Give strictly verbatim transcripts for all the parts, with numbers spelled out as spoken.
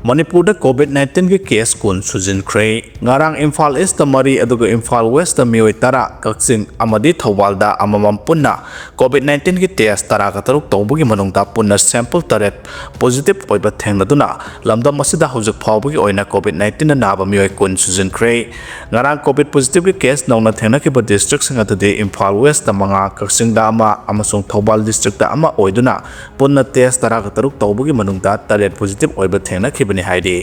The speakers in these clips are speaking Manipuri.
ꯃꯅꯤꯄꯨꯔꯗ COVID nineteen ꯒꯤ case ꯀꯨꯟ ꯁꯨꯖꯤꯟꯈ꯭ꯔꯦ꯫ ꯉꯔꯥꯡ ꯏꯝꯐꯥꯜ ꯏꯁꯇ ꯃꯔꯤ, ꯑꯗꯨꯒ ꯏꯝꯐꯥꯜ ꯋꯦꯁꯇ ꯃꯤꯑꯣꯏ ꯇꯔꯥ, ꯀꯛꯆꯤꯡ ꯑꯃꯗꯤ ꯊꯧꯕꯥꯜꯗ ꯑꯃꯃꯝ ꯄꯨꯟꯅ COVID nineteen ꯒꯤ test ꯇꯔꯥꯒ ꯇꯔꯨꯛ ꯇꯧꯕꯒꯤ ꯃꯅꯨꯡꯗ ꯄꯨꯟꯅ sample ꯇꯔꯦꯠ positive ꯑꯣꯏꯕ ꯊꯦꯡꯅꯗꯨꯅ ꯂꯝꯗꯝ ꯑꯁꯤꯗ ꯍꯧꯖꯤꯛ ꯐꯥꯎꯕꯒꯤ ꯑꯣꯏꯅ COVID nineteen ꯅ ꯅꯥꯕ ꯃꯤꯑꯣꯏ ꯀꯨꯟ ꯁꯨꯖꯤꯟꯈ꯭ꯔꯦ꯫ ꯉꯔꯥꯡ COVID positive ꯒꯤ case ꯅꯧꯅ ꯊꯦꯡꯅꯈꯤꯕ district ꯁꯤꯡ ꯑꯗꯨꯗꯤ ꯏꯝꯐꯥꯜ ꯋꯦꯁꯇ ꯃꯉꯥ, ꯀꯛꯆꯤꯡꯗ ꯑꯃ ꯑꯃꯁꯨꯡ ꯊꯧꯕꯥꯜ district ꯇ ꯑꯃ ꯑꯣꯏꯗꯨꯅ ꯄꯨꯟꯅ test ꯇꯔꯥꯒ ꯇꯔꯨꯛ ꯇꯧꯕꯒꯤ ꯃꯅꯨꯡꯗ ꯇꯔꯦꯠ positive ꯑꯣꯏꯕ ꯊꯦꯡꯅꯈꯤꯕꯅꯤ ꯍꯥꯏꯔꯤ꯫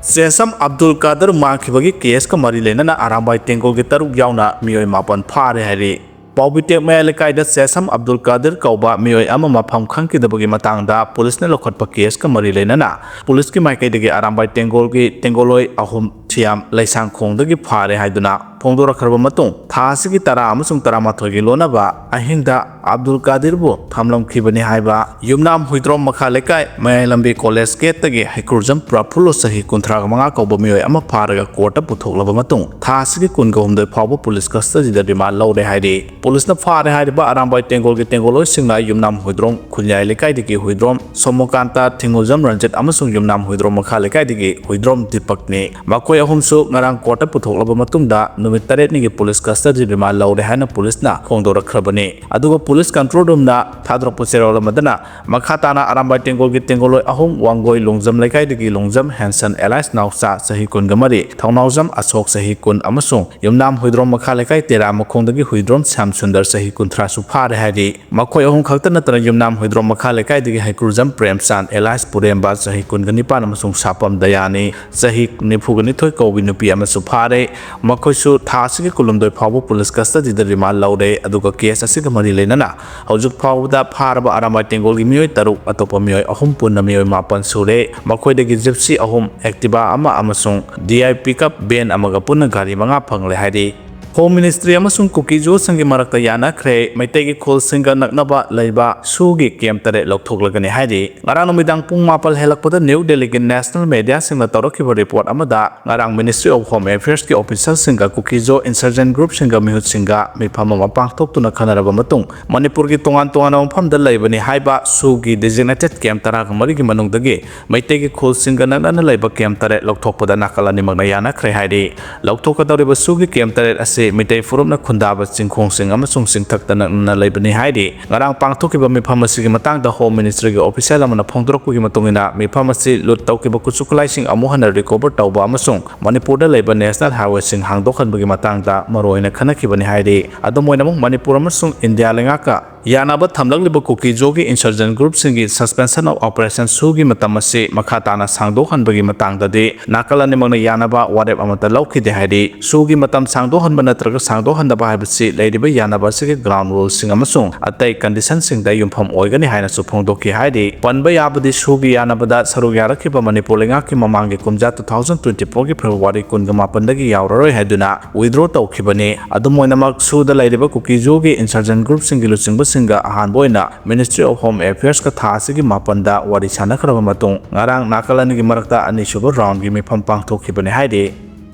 ꯆꯦꯁꯝ ꯑꯕꯗꯨꯜ ꯀꯥꯗꯔ ꯃꯥꯡꯈꯤꯕꯒꯤ case ꯀ ꯃꯔꯤ ꯂꯩꯅꯅ ꯑꯔꯥꯝꯕꯥꯏ ꯇꯦꯡꯒꯣꯜꯒꯤ ꯇꯔꯨꯛ ꯌꯥꯎꯅ ꯃꯤꯑꯣꯏ ꯃꯥꯄꯟ ꯐꯥꯔꯦ ꯍꯥꯏꯔꯤ꯫ ꯄꯥꯎꯕꯤꯇꯦꯛ ꯃꯌꯥꯏ ꯂꯩꯀꯥꯏꯗ ꯆꯦꯁꯝ ꯑꯕꯗꯨꯜ ꯀꯥꯗꯤꯔ ꯀꯧꯕ ꯃꯤꯑꯣꯏ ꯑꯃ ꯃꯐꯝ ꯈꯪꯈꯤꯗꯕꯒꯤ ꯃꯇꯥꯡꯗ ꯄꯨꯂꯤꯁꯅ ꯂꯧꯈꯠꯄ case ꯀ ꯃꯔꯤ ꯂꯩꯅꯅ ꯄꯨꯂꯤꯁꯀꯤ ꯃꯥꯏꯀꯩꯗꯒꯤ ꯑꯔꯥꯝꯕꯥꯏ ꯇꯦꯡꯒꯣꯜꯒꯤ ꯇꯦꯡꯒꯣꯜꯂꯣꯏ ꯑꯍꯨꯝ ꯊꯤꯌꯥꯝ ꯂꯩꯁꯥꯡꯈꯣꯡꯗꯒꯤ ꯐꯥꯔꯦ ꯍꯥꯏꯗꯨꯅ ꯐꯣꯡꯗꯣꯔꯛꯈ꯭ꯔꯕ ꯃꯇꯨꯡ, ꯊꯥ ꯑꯁꯤꯒꯤ ꯇꯔꯥ ꯑꯃꯁꯨꯡ ꯇꯔꯥꯃꯥꯊꯣꯏꯒꯤ ꯂꯣꯟꯅꯕ ꯑꯍꯤꯡꯗ ꯑꯕꯗꯨꯜ ꯀꯥꯗꯤꯔꯕꯨ ꯊꯝꯂꯝꯈꯤꯕꯅꯤ ꯍꯥꯏꯕ ꯌꯨꯝꯅꯥꯝ ꯍꯨꯏꯗ꯭ꯔꯣꯝ ꯃꯈꯥ ꯂꯩꯀꯥꯏ, ꯃꯌꯥꯏ ꯂꯝꯕꯤ college gate ꯇꯒꯤ ꯍꯩꯀ꯭ꯔꯨꯖꯝ ꯄ꯭ꯔꯐꯨꯜꯂꯣ ꯆꯍꯤ ꯀꯨꯟꯊ꯭ꯔꯥꯒ ꯃꯉꯥ ꯀꯧꯕ ꯃꯤꯑꯣꯏ ꯑꯃ ꯐꯥꯔꯒ court ꯇ ꯄꯨꯊꯣꯛꯂꯕ ꯃꯇꯨꯡ, ꯊꯥ ꯑꯁꯤꯒꯤ ꯀꯨꯟꯒ ꯍꯨꯝꯗꯣꯏ ꯐꯥꯎꯕ ꯄꯨꯂꯤꯁ custody ꯗ remand ꯂꯧꯔꯦ ꯍꯥꯏꯔꯤ꯫ ꯄꯨꯂꯤꯁꯅ ꯐꯥꯔꯦ ꯍꯥꯏꯔꯤꯕ ꯑꯔꯥꯝꯕꯥꯏ ꯇꯦꯡꯒꯣꯜꯒꯤ ꯇꯦꯡꯒꯣꯜꯂꯣꯏꯁꯤꯡꯅ ꯌꯨꯝꯅꯥꯝ ꯍꯨꯏꯗ꯭ꯔꯣꯝ ꯈꯨꯟꯌꯥꯏ ꯂꯩꯀꯥꯏꯗꯒꯤ ꯍꯨꯏꯗ꯭ꯔꯣꯝ ꯁꯣꯃꯣꯀꯥꯟꯇ, ꯊꯤꯡꯉꯨꯖꯝ ꯔꯟꯖꯤꯠ ꯑꯃꯁꯨꯡ ꯌꯨꯝꯅꯥꯝ ꯍꯨꯏꯗ꯭ꯔꯣꯝ ꯃꯈꯥ ꯂꯩꯀꯥꯏꯗꯒꯤ ꯍꯨꯏꯗ꯭ꯔꯣꯝ ꯗꯤꯄꯛꯅꯤ꯫ ꯃꯈꯣꯏ ꯑꯍꯨꯝꯁꯨ ꯉꯔꯥꯡ court ꯇ ꯄꯨꯊꯣꯛꯂꯕ ꯃꯇꯨꯡꯗ ꯅꯨꯃꯤꯠ ꯇꯔꯦꯠꯅꯤꯒꯤ ꯄꯨꯂꯤꯁ custody remand ꯂꯧꯔꯦ ꯍꯥꯏꯅ ꯄꯨꯂꯤꯁꯅ ꯐꯣꯡꯗꯣꯔꯛꯈ꯭ꯔꯕꯅꯤ꯫ ꯑꯗꯨꯒ ꯄꯨꯂꯤꯁ control room ꯅ ꯊꯥꯗꯣꯔꯛꯄ ꯆꯦꯔꯣꯜ ꯑꯃꯗꯅ ꯃꯈꯥ ꯇꯥꯅ ꯑꯔꯥꯝꯕꯥꯏ ꯇꯦꯡꯒꯣꯜꯒꯤ ꯇꯦꯡꯒꯣꯜꯂꯣꯏ ꯑꯍꯨꯝ, ꯋꯥꯡꯒꯣꯏ ꯂꯣꯡꯖꯝ ꯂꯩꯀꯥꯏꯗꯒꯤ ꯂꯣꯡꯖꯝ ꯍꯦꯟꯁꯟ alias ꯅꯥꯎꯆꯥ ꯆꯍꯤ ꯀꯨꯟꯒ ꯃꯔꯤ, ꯊꯧꯅꯥꯎꯖꯝ ꯑꯁꯣꯛ ꯆꯍꯤ ꯀꯨꯟ ꯑꯃꯁꯨꯡ ꯌꯨꯝꯅꯥꯝ ꯍꯨꯏꯗ꯭ꯔꯣꯝ ꯃꯈꯥ ꯂꯩꯀꯥꯏ ꯇꯦꯔꯥ ꯃꯈꯣꯡꯗꯒꯤ ꯍꯨꯏꯗ꯭ꯔꯣꯝ ꯁ꯭ꯌꯥꯝ ꯁꯨꯟꯗꯔ ꯆꯍꯤ ꯀꯨꯟꯊ꯭ꯔꯥꯁꯨ ꯐꯥꯔꯦ ꯍꯥꯏꯔꯤ꯫ ꯃꯈꯣꯏ ꯑꯍꯨꯝ ꯈꯛꯇ ꯅꯠꯇꯅ ꯌꯨꯝꯅꯥꯝ ꯍꯨꯏꯗ꯭ꯔꯣꯝ ꯃꯈꯥ ꯂꯩꯀꯥꯏꯗꯒꯤ ꯍꯩꯀ꯭ꯔꯨꯖꯝ ꯄ꯭ꯔꯦꯝꯆꯥꯟ alias ꯄꯨꯔꯦꯝꯕ ꯆꯍꯤ ꯀꯨꯟꯒ ꯅꯤꯄꯥꯟ ꯑꯃꯁꯨꯡ ꯁꯥꯄꯝ ꯗꯌꯥꯅꯤ ꯆꯍꯤ ꯅꯤꯐꯨꯒ ꯅꯤꯊꯣꯏ ꯀꯧꯕꯤ ꯅꯨꯄꯤ ꯑꯃꯁꯨ ꯐꯥꯔꯦ꯫ ꯃꯈꯣꯏꯁꯨ ꯊꯥ ꯑꯁꯤꯒꯤ ꯀꯨꯟꯍꯨꯝꯗꯣꯏ ꯐꯥꯎꯕ ꯄꯨꯂꯤꯁ custody ꯗ remand ꯂꯧꯔꯦ꯫ ꯑꯗꯨꯒ case ꯑꯁꯤꯒ ꯃꯔꯤ ꯂꯩꯅꯅ ꯍꯧꯖꯤꯛ ꯐꯥꯎꯕꯗ ꯐꯥꯔꯕ ꯑꯔꯥꯝꯕꯥꯏ ꯇꯦꯡꯒꯣꯜꯒꯤ ꯃꯤꯑꯣꯏ ꯇꯔꯨꯛ, ꯑꯇꯣꯞꯄ ꯃꯤꯑꯣꯏ ꯑꯍꯨꯝ, ꯄꯨꯟꯅ ꯃꯤꯑꯣꯏ ꯃꯥꯄꯟ ꯁꯨꯔꯦ꯫ ꯃꯈꯣꯏꯗꯒꯤ Gypsy ꯑꯍꯨꯝ, Activa ꯑꯃ ꯑꯃꯁꯨꯡ D I pickup van ꯑꯃꯒ ꯄꯨꯟꯅ ꯒꯥꯔꯤ ꯃꯉꯥ ꯐꯪꯂꯦ ꯍꯥꯏꯔꯤ꯫ Home Ministry ꯑꯃꯁꯨꯡ ꯀꯨꯀꯤꯖꯣꯁꯤꯡꯒꯤ ꯃꯔꯛꯇ ꯌꯥꯅꯈ꯭ꯔꯦ꯫ ꯃꯩꯇꯩꯒꯤ ꯈꯨꯜꯁꯤꯡꯒ ꯅꯛꯅꯕ ꯂꯩꯕ ꯁꯨꯒꯤ ꯀꯦꯝ ꯇꯔꯦꯠ ꯂꯧꯊꯣꯛꯂꯒꯅꯤ ꯍꯥꯏꯔꯤ꯫ ꯉꯔꯥꯡ ꯅꯨꯃꯤꯗꯥꯡ ꯄꯨꯡ ꯃꯥꯄꯜ ꯍꯦꯜꯂꯛꯄꯗ ꯅ꯭ꯌꯨ ꯗꯦꯜꯂꯤꯒꯤ ꯅꯦꯁꯅꯦꯜ ꯃꯦꯗꯤꯌꯥꯁꯤꯡꯅ ꯇꯧꯔꯛꯈꯤꯕ ꯔꯤꯄꯣꯔꯠ ꯑꯃꯗ, ꯉꯔꯥꯡ Ministry of Home Affairsꯀꯤ officialꯁꯤꯡꯒ ꯀꯨꯀꯤꯖꯣ insurgent groupꯁꯤꯡꯒ ꯃꯤꯍꯨꯠꯁꯤꯡꯒ ꯃꯤꯐꯝ ꯑꯃ ꯄꯥꯡꯊꯣꯛꯇꯨꯅ ꯈꯟꯅꯔꯕ ꯃꯇꯨꯡ, ꯃꯅꯤꯄꯨꯔꯒꯤ ꯇꯣꯉꯥꯟ ꯇꯣꯉꯥꯟꯕ ꯃꯐꯝꯗ ꯂꯩꯕꯅꯤ ꯍꯥꯏꯕ ꯁꯨꯒꯤ designated ꯀꯦꯝ ꯇꯔꯥꯒ ꯃꯔꯤꯒꯤ ꯃꯅꯨꯡꯗꯒꯤ ꯃꯩꯇꯩꯒꯤ ꯈꯨꯜꯁꯤꯡꯒ ꯅꯛꯅꯅ ꯂꯩꯕ ꯀꯦꯝ ꯇꯔꯦꯠ ꯂꯧꯊꯣꯛꯄꯗ ꯅꯥꯀꯜ ꯑꯅꯤꯃꯛꯅ ꯌꯥꯅꯈ꯭ꯔꯦ ꯍꯥꯏꯔꯤ꯫ ꯂꯧꯊꯣꯛꯀꯗꯧꯔꯤꯕ ꯁꯨꯒꯤ ꯀꯦꯝ ꯇꯔꯦꯠ ꯑꯁꯤ ꯃꯤꯇꯩ ꯐꯨꯔꯨꯞꯅ ꯈꯨꯟꯗꯥꯕ ꯆꯤꯡꯈꯣꯡꯁꯤꯡ ꯑꯃꯁꯨꯡ ꯆꯤꯡꯊꯛꯇ ꯅꯛꯅꯅ ꯂꯩꯕꯅꯤ ꯍꯥꯏꯔꯤ꯫ ꯉꯔꯥꯡ ꯄꯥꯡꯊꯣꯛꯈꯤꯕ ꯃꯤꯐꯝ ꯑꯁꯤꯒꯤ ꯃꯇꯥꯡꯗ Home Ministryꯒꯤ official ꯑꯃꯅ ꯐꯣꯡꯗꯣꯔꯛꯄꯒꯤ ꯃꯇꯨꯡ ꯏꯟꯅ, ꯃꯤꯐꯝ ꯑꯁꯤ ꯂꯨꯠ ꯇꯧꯈꯤꯕ ꯈꯨꯠꯁꯨ ꯈꯨꯠꯂꯥꯏꯁꯤꯡ ꯑꯃꯨꯛ ꯍꯟꯅ recover ꯇꯧꯕ ꯑꯃꯁꯨꯡ ꯃꯅꯤꯄꯨꯔꯗ ꯂꯩꯕ national highwayꯁꯤꯡ ꯍꯥꯡꯗꯣꯛꯍꯟꯕꯒꯤ ꯃꯇꯥꯡꯗ ꯃꯔꯨꯑꯣꯏꯅ ꯈꯟꯅꯈꯤꯕꯅꯤ ꯍꯥꯏꯔꯤ꯫ ꯑꯗꯨꯝ ꯑꯣꯏꯅꯃꯛ, ꯃꯅꯤꯄꯨꯔ ꯑꯃꯁꯨꯡ ꯏꯟꯗꯤꯌꯥ ꯂꯩꯉꯥꯛꯀ ꯌꯥꯅꯕ ꯊꯝꯂꯛꯂꯤꯕ ꯀꯨꯀꯤꯖꯣꯒꯤ insurgent groupꯁꯤꯡꯒꯤ suspension of operation ꯁꯨꯒꯤ ꯃꯇꯝ ꯑꯁꯤ ꯃꯈꯥ ꯇꯥꯅ ꯁꯥꯡꯗꯣꯛꯍꯟꯕꯒꯤ ꯃꯇꯥꯡꯗꯗꯤ ꯅꯥꯀꯜ ꯑꯅꯤꯃꯛꯅ ꯌꯥꯅꯕ ꯋꯥꯔꯦꯞ ꯑꯃꯠꯇ ꯂꯧꯈꯤꯗꯦ ꯍꯥꯏꯔꯤ꯫ ꯁꯨꯒꯤ ꯃꯇꯝ ꯁꯥꯡꯗꯣꯛꯍꯟꯕ ꯅꯠꯇ꯭ꯔꯒ ꯁꯥꯡꯗꯣꯛꯍꯟꯗꯕ ꯍꯥꯏꯕꯁꯤ ꯂꯩꯔꯤꯕ ꯌꯥꯅꯕ ꯑꯁꯤꯒꯤ ground ruleꯁꯤꯡ ꯑꯃꯁꯨꯡ ꯑꯇꯩ conditionꯁꯤꯡꯗ ꯌꯨꯝꯐꯝ ꯑꯣꯏꯒꯅꯤ ꯍꯥꯏꯅꯁꯨ ꯐꯣꯡꯗꯣꯛꯈꯤ ꯍꯥꯏꯔꯤ꯫ ꯄꯟꯕ ꯌꯥꯕꯗꯤ, ꯁꯨꯒꯤ ꯌꯥꯅꯕꯗ ꯁꯔꯨꯛ ꯌꯥꯔꯛꯈꯤꯕ ꯃꯅꯤꯄꯨꯔ ꯂꯩꯉꯥꯛꯀꯤ ꯃꯃꯥꯡꯒꯤ ꯀꯨꯝꯖꯥ two thousand twenty fourꯒꯤ February ꯀꯨꯟꯒ ꯃꯥꯄꯟꯗꯒꯤ ꯌꯥꯎꯔꯔꯣꯏ ꯍꯥꯏꯗꯨꯅ withdraw ꯇꯧꯈꯤꯕꯅꯤ꯫ ꯑꯗꯨꯝ ꯑꯣꯏꯅꯃꯛ, ꯁꯨꯗ ꯂꯩꯔꯤꯕ ꯀꯨꯀꯤꯖꯣꯒꯤ insurgent groupꯁꯤꯡꯒꯤ ꯂꯨꯆꯤꯡꯕꯁꯤꯡꯒ ꯑꯍꯥꯟꯕ ꯑꯣꯏꯅ Ministry of Home Affairsꯀ ꯊꯥ ꯑꯁꯤꯒꯤ ꯃꯥꯄꯟꯗ ꯋꯥꯔꯤ ꯁꯥꯟꯅꯈ꯭ꯔꯕ ꯃꯇꯨꯡ, ꯉꯔꯥꯡ ꯅꯥꯀꯜ ꯑꯅꯤꯒꯤ ꯃꯔꯛꯇ ꯑꯅꯤꯁꯨꯕ roundꯒꯤ ꯃꯤꯐꯝ ꯄꯥꯡꯊꯣꯛꯈꯤꯕꯅꯤ ꯍꯥꯏꯔꯤ꯫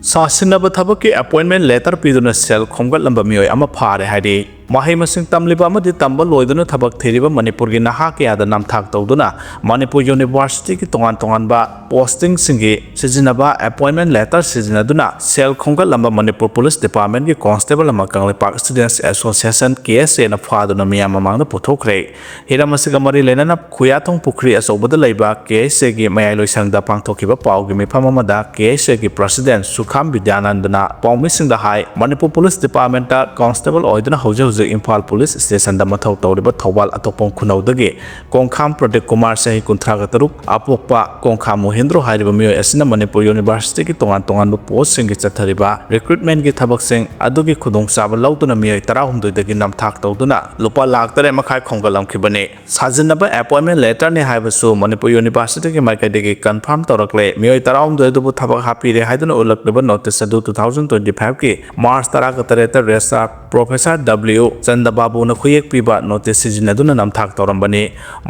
ꯁꯥꯁꯤꯟꯅꯕ ꯊꯕꯛꯀꯤ appointment letter ꯄꯤꯗꯨꯅ ꯁꯦꯜ ꯈꯣꯝꯒꯠꯂꯝꯕ ꯃꯤꯑꯣꯏ ꯑꯃ ꯐꯥꯔꯦ ꯍꯥꯏꯔꯤ꯫ ꯃꯍꯩ ꯃꯁꯤꯡ ꯇꯝꯂꯤꯕ ꯑꯃꯗꯤ ꯇꯝꯕ ꯂꯣꯏꯗꯨꯅ ꯊꯕꯛ ꯊꯤꯔꯤꯕ ꯃꯅꯤꯄꯨꯔꯒꯤ ꯅꯍꯥ ꯀꯌꯥꯗ ꯅꯝꯊꯥꯛ ꯇꯧꯗꯨꯅ ꯃꯅꯤꯄꯨꯔ Universityꯒꯤ ꯇꯣꯉꯥꯟ ꯇꯣꯉꯥꯟꯕ postingꯁꯤꯡꯒꯤ ꯁꯤꯖꯤꯟꯅꯕ appointment letter ꯁꯤꯖꯤꯟꯅꯗꯨꯅ ꯁꯦꯜ ꯈꯣꯝꯒꯠꯂꯝꯕ ꯃꯅꯤꯄꯨꯔ Police Departmentꯀꯤ constable ꯑꯃ ꯀꯪꯂꯩꯄꯥꯛ Students Association, KSAꯅ ꯐꯥꯗꯨꯅ ꯃꯤꯌꯥꯝ ꯃꯃꯥꯡꯗ ꯄꯨꯊꯣꯛꯈ꯭ꯔꯦ꯫ ꯍꯤꯔꯝ ꯑꯁꯤꯒ ꯃꯔꯤ ꯂꯩꯅꯅ ꯈꯨꯌꯥꯊꯣꯡ ꯄꯨꯈ꯭ꯔꯤ ꯑꯆꯧꯕꯗ ꯂꯩꯕ KSAꯒꯤ ꯃꯌꯥꯏ ꯂꯣꯏꯁꯪꯗ ꯄꯥꯡꯊꯣꯛꯈꯤꯕ ꯄꯥꯎꯒꯤ ꯃꯤꯐꯝ ꯑꯃꯗ KSAꯒꯤ President ꯁꯨꯈꯥꯝ ꯕꯤꯗ꯭ꯌꯥꯅꯟꯗꯅ ꯄꯥꯎꯃꯤꯁꯤꯡꯗ ꯍꯥꯏ, ꯃꯅꯤꯄꯨꯔ Police Departmentꯇ constable ꯑꯣꯏꯗꯨꯅ ꯍꯧꯖꯤꯛ ꯍꯧꯖꯤꯛ ꯍꯧꯖꯤꯛ ꯏꯝꯐꯥꯜ ꯄꯨꯂꯤꯁ ꯁ꯭ꯇꯦꯁꯟꯗ ꯃꯊꯧ ꯇꯧꯔꯤꯕ ꯊꯧꯕꯥꯜ ꯑꯇꯣꯞꯄꯝ ꯈꯨꯅꯧꯗꯒꯤ ꯀꯣꯡꯈꯥꯝ ꯄ꯭ꯔꯗꯤꯞ ꯀꯨꯃꯥꯔ, ꯆꯍꯤ ꯀꯨꯟꯊ꯭ꯔꯥꯒ ꯇꯔꯨꯛ, ꯑꯄꯣꯛꯄ ꯀꯣꯡꯈꯥꯝ ꯃꯣꯍꯦꯟꯗ꯭ꯔꯣ ꯍꯥꯏꯔꯤꯕ ꯃꯤꯑꯣꯏ ꯑꯁꯤꯅ ꯃꯅꯤꯄꯨꯔ ꯌꯨꯅꯤꯚꯔꯁꯤꯇꯤꯒꯤ ꯇꯣꯉꯥꯟ ꯇꯣꯉꯥꯟꯕ ꯄꯣꯁꯁꯤꯡꯒꯤ ꯆꯠꯊꯔꯤꯕ ꯔꯤꯀ꯭ꯔꯨꯠꯃꯦꯟꯒꯤ ꯊꯕꯛꯁꯤꯡ ꯑꯗꯨꯒꯤ ꯈꯨꯗꯣꯡꯆꯥꯕ ꯂꯧꯗꯨꯅ ꯃꯤꯑꯣꯏ ꯇꯔꯥꯍꯨꯝꯗꯣꯏꯗꯒꯤ ꯅꯝꯊꯥꯛ ꯇꯧꯗꯨꯅ ꯂꯨꯄꯥ ꯂꯥꯈ ꯇꯔꯦꯠ ꯃꯈꯥꯏ ꯈꯣꯝꯒꯠꯂꯝꯈꯤꯕꯅꯤ꯫ ꯁꯥꯖꯤꯟꯅꯕ ꯑꯦꯄꯣꯏꯟꯃꯦꯟ ꯂꯦꯇꯔꯅꯤ ꯍꯥꯏꯕꯁꯨ ꯃꯅꯤꯄꯨꯔ ꯌꯨꯅꯤꯚꯔꯁꯤꯇꯤꯒꯤ ꯃꯥꯏꯀꯩꯗꯒꯤ ꯀꯟꯐꯥꯔꯝ ꯇꯧꯔꯛꯂꯦ꯫ ꯃꯤꯑꯣꯏ ꯇꯔꯥꯍꯨꯝꯗꯣꯏ ꯑꯗꯨꯕꯨ ꯊꯕꯛ ꯍꯥꯞꯄꯤꯔꯦ ꯍꯥꯏꯗꯨꯅ ꯎꯠꯂꯛꯂꯤꯕ ꯅꯣꯇꯤꯁ ꯑꯗꯨ ꯇꯨ ꯊꯥꯎꯖꯟ ꯇ꯭ꯋꯦꯟꯇꯤ ꯐꯥꯏꯚꯀꯤ ꯃꯥꯔꯆ ꯇꯔꯥꯒ ꯇꯔꯦꯠꯇ ꯔꯦꯖꯤꯁꯇ꯭ꯔꯥꯔ ꯄ꯭ꯔꯣꯐꯦꯁꯔ ꯗꯕ꯭ꯂꯤꯎ ꯆꯟꯗꯕꯥꯕꯨꯅ ꯈꯨꯌꯦꯛ ꯄꯤꯕ ꯅꯣꯇꯤꯁ ꯁꯤꯖꯤꯟꯅꯗꯨꯅ ꯅꯝꯊꯥꯛ ꯇꯧꯔꯝꯕꯅꯤ꯫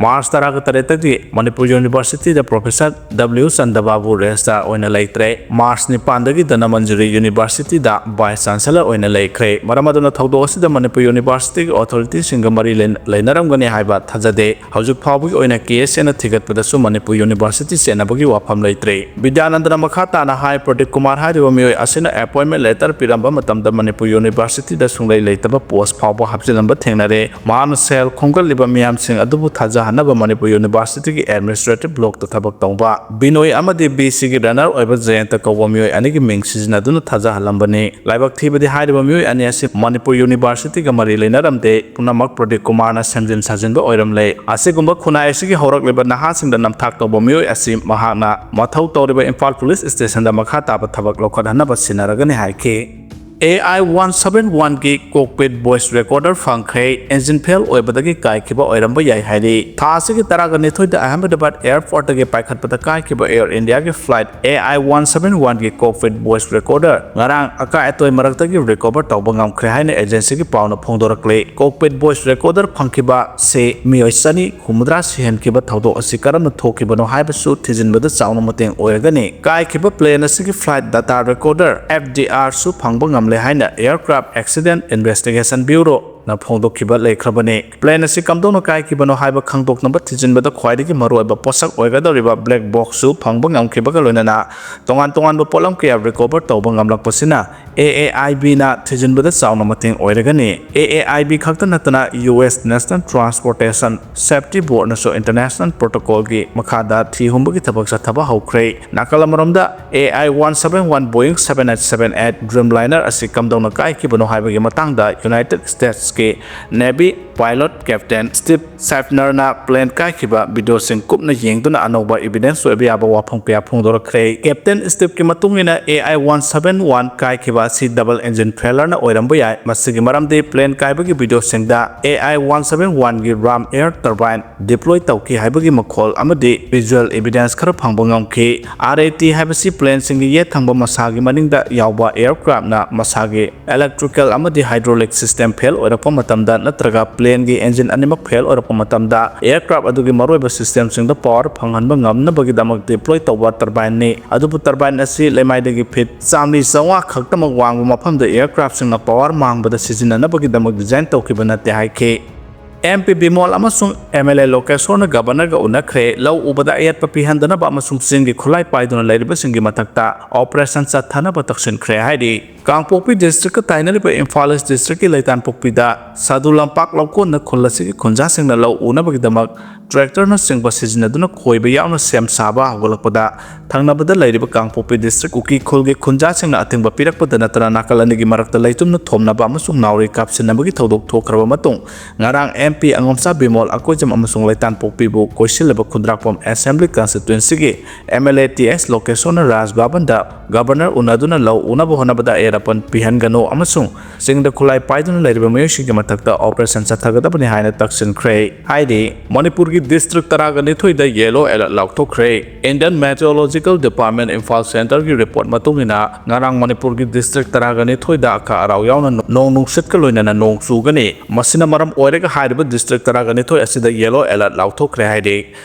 ꯃꯥꯔꯆ ꯇꯔꯥꯒ ꯇꯔꯦꯠꯇꯒꯤ ꯃꯅꯤꯄꯨꯔ ꯌꯨꯅꯤꯚꯔꯁꯤꯇꯤꯗ ꯄ꯭ꯔꯣꯐꯦꯁꯔ ꯗꯕ꯭ꯂꯤꯎ ꯆꯟꯗꯕꯥꯕꯨ ꯔꯦꯖꯤꯁꯇ꯭ꯔꯥꯔ ꯑꯣꯏꯅ ꯂꯩꯇ꯭ꯔꯦ꯫ ꯃꯥꯔꯆ ꯅꯤꯄꯥꯟꯗꯒꯤ ꯙꯅꯃꯟꯖꯨꯔꯤ ꯌꯨꯅꯤꯚꯔꯁꯤꯇꯤꯗ ꯚꯥꯏꯁ ꯆꯥꯟꯁꯦꯂꯔ ꯑꯣꯏꯅ ꯂꯩꯈ꯭ꯔꯦ꯫ ꯃꯔꯝ ꯑꯗꯨꯅ ꯊꯧꯗꯣꯛ ꯑꯁꯤꯗ ꯃꯅꯤꯄꯨꯔ ꯌꯨꯅꯤꯚꯔꯁꯤꯇꯤꯒꯤ ꯑꯣꯊꯣꯔꯤꯇꯤꯁꯤꯡꯒ ꯃꯔꯤ ꯂꯩꯅ-, ꯂꯩꯅꯔꯝꯒꯅꯤ ꯍꯥꯏꯕ ꯊꯥꯖꯗꯦ꯫ ꯍꯧꯖꯤꯛ ꯐꯥꯎꯕꯒꯤ ꯑꯣꯏꯅ ꯀꯦꯁ ꯍꯦꯟꯅ ꯊꯤꯒꯠꯄꯗꯁꯨ ꯃꯅꯤꯄꯨꯔ ꯌꯨꯅꯤꯚꯔꯁꯤꯇꯤ ꯆꯦꯟꯅꯕꯒꯤ ꯋꯥꯐꯝ ꯂꯩꯇ꯭ꯔꯤ꯫ ꯕꯤꯗ꯭ꯌꯥꯅꯟꯗꯅ ꯃꯈꯥ ꯇꯥꯅ ꯍꯥꯏ, ꯄ꯭ꯔꯗꯤꯞ ꯀꯨꯃꯥꯔ ꯍꯥꯏꯔꯤꯕ ꯃꯤꯑꯣꯏ ꯑꯁꯤꯅ ꯑꯦꯄꯣꯏꯟꯃꯦꯟ ꯂꯦꯇꯔ ꯄꯤꯔꯝꯕ ꯃꯇꯝꯗ ꯃꯅꯤꯄꯨꯔ ꯌꯨꯅꯤꯚꯔꯁꯤꯇꯤꯗ ꯁꯨꯡꯂꯩ ꯂꯩꯇꯕ ꯄꯣꯁ ꯐꯥꯎꯕ ꯍꯥꯞꯆꯤꯜꯂꯝꯕ ꯊꯦꯡꯅꯔꯦ꯫ ꯃꯍꯥꯛꯅ ꯁꯦꯜ ꯈꯣꯝꯒꯠꯂꯤꯕ ꯃꯤꯌꯥꯝꯁꯤꯡ ꯑꯗꯨꯕꯨ ꯊꯥꯖꯍꯟꯅꯕ ꯃꯅꯤꯄꯨꯔ ꯌꯨꯅꯤꯚꯔꯁꯤꯇꯤꯒꯤ ꯑꯦꯗꯃꯤꯅꯤꯁꯇ꯭ꯔꯦꯇꯤꯚ ꯕ꯭ꯂꯣꯛꯇ ꯊꯕꯛ ꯇꯧꯕ ꯕꯤꯅꯣꯏ ꯑꯃꯗꯤ ꯕꯤ ꯁꯤꯒꯤ ꯔꯟꯅꯔ ꯑꯣꯏꯕ ꯖꯌꯟꯇ ꯀꯧꯕ ꯃꯤꯑꯣꯏ ꯑꯅꯤꯒꯤ ꯃꯤꯡ ꯁꯤꯖꯤꯟꯅꯗꯨꯅ ꯊꯥꯖꯍꯜꯂꯝꯕꯅꯤ꯫ ꯂꯥꯏꯕꯛ ꯊꯤꯕꯗꯤ ꯍꯥꯏꯔꯤꯕ ꯃꯤꯑꯣꯏ ꯑꯅꯤ ꯑꯁꯤ ꯃꯅꯤꯄꯨꯔ ꯌꯨꯅꯤꯚꯔꯁꯤꯇꯤꯒ ꯃꯔꯤ ꯂꯩꯅꯔꯝꯗꯦ꯫ ꯄꯨꯝꯅꯃꯛ ꯄ꯭ꯔꯗꯤꯞ ꯀꯨꯃꯥꯔꯅ ꯁꯦꯝꯖꯤꯟ ꯁꯥꯖꯤꯟꯕ ꯑꯣꯏꯔꯝꯂꯦ꯫ ꯑꯁꯤꯒꯨꯝꯕ ꯈꯨꯟꯅꯥꯏ ꯑꯁꯤꯒꯤ ꯍꯧꯔꯛꯂꯤꯕ ꯅꯍꯥꯁꯤꯡꯗ ꯅꯝꯊꯥꯛ ꯇꯧꯕ ꯃꯤꯑꯣꯏ ꯑꯁꯤ ꯃꯍꯥꯛꯅ ꯃꯊꯧ ꯇꯧꯔꯤꯕ ꯏꯝꯐꯥꯜ ꯄꯨꯂꯤꯁ ꯁ꯭ꯇꯦꯁꯟꯗ ꯃꯈꯥ ꯇꯥꯕ ꯊꯕꯛ ꯂꯧꯈꯠꯍꯟꯅꯕ ꯁꯤꯟꯅꯔꯒꯅꯤ ꯍꯥꯏꯈꯤ꯫ ꯑꯦ ꯑꯥꯏ ꯋꯥꯟ ꯁꯚꯦꯟ ꯋꯥꯟꯒꯤ ꯀꯣꯛꯄꯤꯠ ꯚꯣꯏꯁ ꯔꯦꯀꯣꯔꯗꯔ ꯐꯪꯈ꯭ꯔꯦ꯫ ꯏꯟꯖꯤꯟ ꯐꯦꯜ ꯑꯣꯏꯕꯗꯒꯤ ꯀꯥꯏꯈꯤꯕ ꯑꯣꯏꯔꯝꯕ ꯌꯥꯏ ꯍꯥꯏꯔꯤ꯫ ꯊꯥ ꯑꯁꯤꯒꯤ ꯇꯔꯥꯒ ꯅꯤꯊꯣꯏꯗ ꯑꯍꯃꯗꯕꯥꯗ ꯑꯦꯌꯔꯄꯣꯔꯠꯇꯒꯤ ꯄꯥꯏꯈꯠꯄꯗ ꯀꯥꯏꯈꯤꯕ ꯑꯦꯌꯔ ꯏꯟꯗꯤꯌꯥꯒꯤ flight A I one seven ꯋꯥꯟꯒꯤ ꯀꯣꯛꯄꯤꯠ ꯚꯣꯏꯁ ꯔꯦꯀꯣꯔꯗꯔ ꯉꯔꯥꯡ ꯑꯀꯥꯏ ꯑꯇꯣꯏ ꯃꯔꯛꯇꯒꯤ ꯔꯤꯀꯣꯚꯔ ꯇꯧꯕ ꯉꯝꯈ꯭ꯔꯦ ꯍꯥꯏꯅ ꯑꯦꯖꯦꯟꯁꯤꯒꯤ ꯄꯥꯎꯅ ꯐꯣꯡꯗꯣꯔꯛꯂꯤ꯫ ꯀꯣꯛꯄꯤꯠ ꯚꯣꯏꯁ ꯔꯦꯀꯣꯔꯗꯔ ꯐꯪꯈꯤꯕ ꯑꯁꯤ ꯃꯤꯑꯣꯏ ꯆꯅꯤ ꯍꯨꯝꯐꯨꯇꯔꯥ ꯁꯤꯍꯟꯈꯤꯕ ꯊꯧꯗꯣꯛ ꯑꯁꯤ ꯀꯔꯝꯅ ꯊꯣꯛꯈꯤꯕꯅꯣ ꯍꯥꯏꯕꯁꯨ ꯊꯤꯖꯤꯟꯕꯗ ꯆꯥꯎꯅ ꯃꯇꯦꯡ ꯑꯣꯏꯔꯒꯅꯤ꯫ ꯀꯥꯏꯈꯤꯕ ꯄ꯭ꯂꯦꯟ ꯑꯁꯤꯒꯤ flight data recorder, F D ꯑꯥꯔꯁꯨ ꯐꯪꯕ ꯉꯝꯂꯦ ꯍꯥꯏꯅ ꯑꯦꯌꯔꯀ꯭ꯔꯥꯐ ꯑꯦꯛꯁꯤꯗꯦꯟꯠ ꯏꯟꯚꯦꯁꯇꯤꯒꯦꯁꯟ ꯕ꯭ꯌꯨꯔꯣꯅ ꯐꯣꯡꯗꯣꯛꯈꯤꯕ ꯂꯩꯈ꯭ꯔꯕꯅꯤ꯫ ꯄ꯭ꯂꯦꯟ ꯑꯁꯤ ꯀꯝꯗꯧꯅ ꯀꯥꯏꯈꯤꯕꯅꯣ ꯍꯥꯏꯕ ꯈꯪꯗꯣꯛꯅꯕ ꯊꯤꯖꯤꯟꯕꯗ ꯈ꯭ꯋꯥꯏꯗꯒꯤ ꯃꯔꯨꯑꯣꯏꯕ ꯄꯣꯠꯁꯛ ꯑꯣꯏꯒꯗꯧꯔꯤꯕ ꯕ꯭ꯂꯦꯛ ꯕꯣꯛꯁꯁꯨ ꯐꯪꯕ ꯉꯝꯈꯤꯕꯒ ꯂꯣꯏꯅꯅ ꯇꯣꯉꯥꯟ ꯇꯣꯉꯥꯟꯕ ꯄꯣꯠꯂꯝ ꯀꯌꯥ ꯔꯤꯀꯣꯚꯔ ꯇꯧꯕ ꯉꯝꯂꯛꯄꯁꯤꯅ ꯑꯦ ꯑꯦ ꯑꯥꯏ ꯕꯤꯅ ꯊꯤꯖꯤꯟꯕꯗ ꯆꯥꯎꯅ ꯃꯇꯦꯡ ꯑꯣꯏꯔꯒꯅꯤ꯫ ꯑꯦ ꯑꯦ ꯑꯥꯏ ꯕꯤ ꯈꯛꯇ ꯅꯠꯇꯅ U S national transportation safety ꯕꯣꯔꯗꯅꯁꯨ ꯏꯟꯇꯔꯅꯦꯁꯅꯦꯜ ꯄ꯭ꯔꯣꯇꯣꯀꯣꯜꯒꯤ ꯃꯈꯥꯗ ꯊꯤ ꯍꯨꯝꯕꯒꯤ ꯊꯕꯛ ꯆꯠꯊꯕ ꯍꯧꯈ꯭ꯔꯦ꯫ ꯅꯥꯀꯜ ꯑꯃꯔꯣꯝꯗ, A I one seven one Boeing seven eight seven eight dreamliner ꯑꯁꯤ ꯀꯝꯗꯧꯅ ꯀꯥꯏꯈꯤꯕꯅꯣ ꯍꯥꯏꯕꯒꯤ ꯃꯇꯥꯡꯗ ꯌꯨꯅꯥꯏꯇꯦꯗ ꯁ꯭ꯇꯦꯠꯁ ꯀꯤ Navy pilot Captain Steve Schaffnerꯅ plane ꯀꯥꯏꯈꯤꯕ videoꯁꯤꯡ ꯀꯨꯞꯅ ꯌꯦꯡꯗꯨꯅ ꯑꯅꯧꯕ evidence ꯑꯣꯏꯕ ꯌꯥꯕ ꯋꯥꯐꯝ ꯀꯌꯥ ꯐꯣꯡꯗꯣꯔꯛꯈ꯭ꯔꯦ꯫ Captain Steveꯀꯤ ꯃꯇꯨꯡ ꯏꯟꯅ AI one seven one ꯀꯥꯏꯈꯤꯕ ꯑꯁꯤ double engine failureꯅ ꯑꯣꯏꯔꯝꯕ ꯌꯥꯏ꯫ ꯃꯁꯤꯒꯤ ꯃꯔꯝꯗꯤ plane ꯀꯥꯏꯕꯒꯤ videoꯁꯤꯡꯗ AI one seven oneꯒꯤ ram air turbine deploy ꯇꯧꯈꯤ ꯍꯥꯏꯕꯒꯤ ꯃꯈꯣꯜ ꯑꯃꯗꯤ visual evidence ꯈꯔ ꯐꯪꯕ ꯉꯝꯈꯤ꯫ RAT ꯍꯥꯏꯕꯁꯤ planeꯁꯤꯡꯒꯤ ꯌꯦꯠ ꯊꯪꯕ ꯃꯁꯥꯒꯤ ꯃꯅꯤꯡꯗ ꯌꯥꯎꯕ aircraftꯅ ꯃꯁꯥꯒꯤ electrical ꯑꯃꯗꯤ hydraulic system fail ꯑꯣꯏꯔꯛꯄ ꯃꯇꯝꯗ ꯅꯠꯇ꯭ꯔꯒ planeꯒꯤ engine ꯑꯅꯤꯃꯛ fail ꯑꯣꯏꯔꯛꯄ ꯃꯇꯝꯗ aircraft ꯑꯗꯨꯒꯤ ꯃꯔꯨꯑꯣꯏꯕ systemꯁꯤꯡꯗ power ꯐꯪꯍꯟꯕ ꯉꯝꯅꯕꯒꯤꯗꯃꯛ deploy ꯇꯧꯕ turbineꯅꯤ꯫ ꯑꯗꯨꯕꯨ turbine ꯑꯁꯤ ꯂꯩꯃꯥꯏꯗꯒꯤ feet ꯆꯥꯝꯃꯔꯤ ꯆꯥꯝꯃꯉꯥ ꯈꯛꯇꯃꯛ ꯋꯥꯡꯕ ꯃꯐꯝꯗ aircraftꯁꯤꯡꯅ power ꯃꯥꯡꯕꯗ ꯁꯤꯖꯤꯟꯅꯅꯕꯒꯤꯗꯃꯛ design ꯇꯧꯈꯤꯕ ꯅꯠꯇꯦ ꯍꯥꯏꯈꯤ꯫ MP ꯕꯤꯃꯣꯜ ꯑꯃꯁꯨꯡ MLA ꯂꯣꯀꯦꯁꯣꯔꯅ governorꯒ ꯎꯅꯈ꯭ꯔꯦ꯫ ꯂꯧ ꯎꯕꯗ ꯑꯌꯦꯠꯄ ꯄꯤꯍꯟꯗꯅꯕ ꯑꯃꯁꯨꯡ ꯆꯤꯡꯒꯤ ꯈꯨꯠꯂꯥꯏ ꯄꯥꯏꯗꯨꯅ ꯂꯩꯔꯤꯕꯁꯤꯡꯒꯤ ꯃꯊꯛꯇ operation ꯆꯠꯊꯅꯕ ꯇꯛꯁꯤꯟꯈ꯭ꯔꯦ ꯍꯥꯏꯔꯤ꯫ ꯀꯥꯡꯄꯣꯛꯄꯤ districtꯀ ꯇꯥꯏꯅꯔꯤꯕ ꯏꯝꯐꯥꯜ East districtꯀꯤ ꯂꯩꯇꯥꯟꯄꯣꯛꯄꯤꯗ ꯁꯥꯗꯨ ꯂꯝꯄꯥꯛ ꯂꯧꯀꯣꯟꯗ ꯈꯨꯜ ꯑꯁꯤꯒꯤ ꯈꯨꯟꯖꯥꯁꯤꯡꯅ ꯂꯧ ꯎꯅꯕꯒꯤꯗꯃꯛ tractorꯅꯆꯤꯡꯕ ꯁꯤꯖꯤꯟꯅꯗꯨꯅ ꯈꯣꯏꯕ ꯌꯥꯎꯅ ꯁꯦꯝ ꯁꯥꯕ ꯍꯧꯒꯠꯂꯛꯄꯗ ꯊꯪꯅꯕꯗ ꯂꯩꯔꯤꯕ ꯀꯥꯡꯄꯣꯛꯄꯤ district ꯀꯨꯀꯤ ꯈꯨꯜꯒꯤ ꯈꯨꯟꯖꯥꯁꯤꯡꯅ ꯑꯊꯤꯡꯕ ꯄꯤꯔꯛꯄꯗ ꯅꯠꯇꯅ ꯅꯥꯀꯜ ꯑꯅꯤꯒꯤ ꯃꯔꯛꯇ ꯂꯩꯇꯨꯝꯅ ꯊꯣꯝꯅꯕ ꯑꯃꯁꯨꯡ ꯅꯥꯎꯔꯤ ꯀꯥꯞꯁꯤꯟꯅꯕꯒꯤ ꯊꯧꯗꯣꯛ ꯊꯣꯛꯈ꯭ꯔꯕ ꯃꯇꯨꯡ ꯉꯔꯥꯡ MP ꯑꯉꯣꯝꯆꯥ ꯕꯤꯃꯣꯜ ꯑꯀꯣꯏꯖꯝ ꯑꯃꯁꯨꯡ ꯂꯩꯇꯥꯟꯄꯣꯛꯄꯤꯕꯨ ꯀꯣꯏꯁꯤꯜꯂꯕ ꯈꯨꯟꯗ꯭ꯔꯥꯛꯄꯝ Assembly Constituencyꯒꯤ MLA ꯇꯤ ꯑꯦꯁ ꯂꯣꯀꯦꯁꯣꯔꯅ ꯔꯥꯖ ꯚꯕꯟꯗ governor ꯎꯅꯗꯨꯅ ꯂꯧ ꯎꯅꯕ ꯍꯣꯠꯅꯕꯗ ꯑꯌꯦꯠ ꯑꯄꯟ ꯄꯤꯍꯟꯒꯅꯨ ꯑꯃꯁꯨꯡ ꯆꯤꯡꯗ ꯈꯨꯠꯂꯥꯏ ꯄꯥꯏꯗꯨꯅ ꯂꯩꯔꯤꯕ ꯃꯤꯑꯣꯏꯁꯤꯡꯒꯤ ꯃꯊꯛꯇ operation ꯆꯠꯊꯒꯗꯕꯅꯤ ꯍꯥꯏꯅ ꯇꯛꯁꯤꯟꯈ꯭ꯔꯦ ꯍꯥꯏꯔꯤ꯫ ꯃꯅꯤꯄꯨꯔꯒꯤ district ꯇꯔꯥꯒ ꯅꯤꯊꯣꯏꯗ yellow alert ꯂꯥꯎꯊꯣꯛꯈ꯭ꯔꯦ꯫ Indian Meteorological Department Imphal centreꯒꯤ report ꯃꯇꯨꯡ ꯏꯟꯅ ꯉꯔꯥꯡ ꯃꯅꯤꯄꯨꯔꯒꯤ district ꯇꯔꯥꯒ ꯅꯤꯊꯣꯏꯗ ꯑꯈꯥ ꯑꯔꯥꯎ ꯌꯥꯎꯅ ꯅꯣꯡ ꯅꯨꯡꯁꯤꯠꯀ ꯂꯣꯏꯅꯅ ꯅꯣꯡ ꯆꯨꯒꯅꯤ꯫ ꯃꯁꯤꯅ ꯃꯔꯝ ꯑꯣꯏꯔꯒ ꯍꯥꯏꯔꯤꯕ district ꯇꯔꯥꯒ ꯅꯤꯊꯣꯏ ꯑꯁꯤꯗ yellow alert ꯂꯥꯎꯊꯣꯛꯈ꯭ꯔꯦ ꯍꯥꯏꯔꯤ꯫